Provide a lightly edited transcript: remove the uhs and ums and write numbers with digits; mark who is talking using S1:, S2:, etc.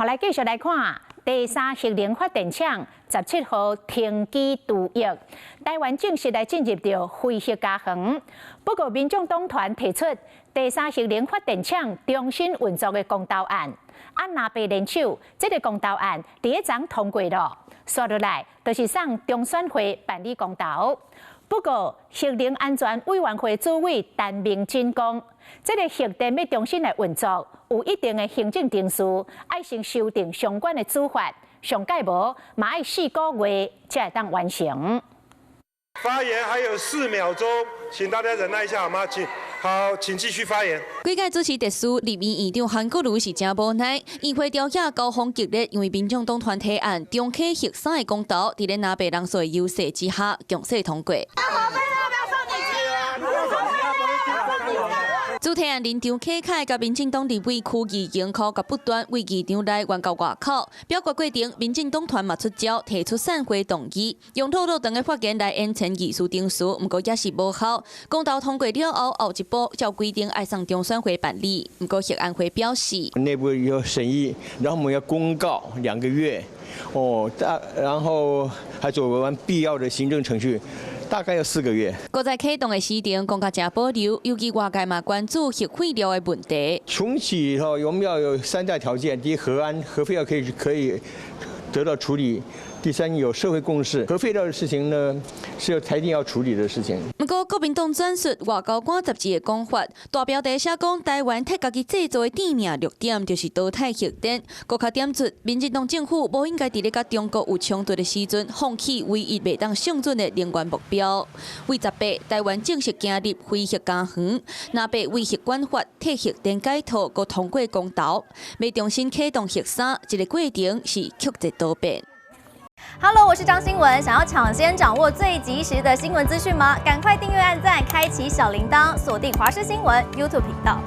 S1: 好，來繼續來看第三核能發電廠17號停機除役，台灣正式來進入著非核家園。不過，民眾黨團提出第三核能發電廠重新運作的公投案，啊，藍白聯手，這个公投案佇彼昨通過了，紲落來就是送中選會辦理公投。不過，核能安全委員會主委陳明真講，這个核電欲重新來運作，有一定的行政程序，愛先修訂相關的主法，上蓋無嘛愛4個月才會當完成。
S2: 發言還有4秒鐘，請大家忍耐一下好嗎？請好，請繼續發言。
S3: 幾屆主持特殊，立院院長韓國瑜是誠無奈，議會朝野交鋒激烈，因為民眾黨團提案重啟核三的公投，佇咧藍白人數的優勢之下，強勢通過。主提案人張啟楷佮民進黨立委區宜榮口角不斷，對議場內冤到外口。表決過程，民進黨團嘛出招，提出散會動議，用落落長的發言來延長議事程序，毋過也是無效。公投通過了後，後一步照規定愛送中選會辦理。毋過核安會表示，
S4: 內部有審議，然後我們要公告2個月，哦，大然後還做完必要的行政程序。大概要4個月。
S3: 閣在啟動的時程講較誠保留，尤其外界嘛關注核廢料的問題。
S4: 重啟吼，我們要有三大條件：第一，核安核廢料可以得到處理；第三，有社會共識。核廢料的事情呢，是要台電要處理的事情。
S3: 毋過國民黨轉述外交官雜誌的講法，大標題寫講台灣替家己製造的致命弱點就是淘汰核電。閣較點出，民進黨政府無應該佇咧佮中國有衝突的時陣，放棄唯一袂當降準的能源目標。為18，台灣正式行入非核家園，藍白為核管法替核電解套，閣通過公投，欲重新啟動核三，這个過程是曲折多變。
S5: Hello，我是張新文。想要搶先掌握最及時的新聞資訊嗎？趕快訂閱、按讚、開啟小鈴鐺，鎖定華視新聞 YouTube 頻道。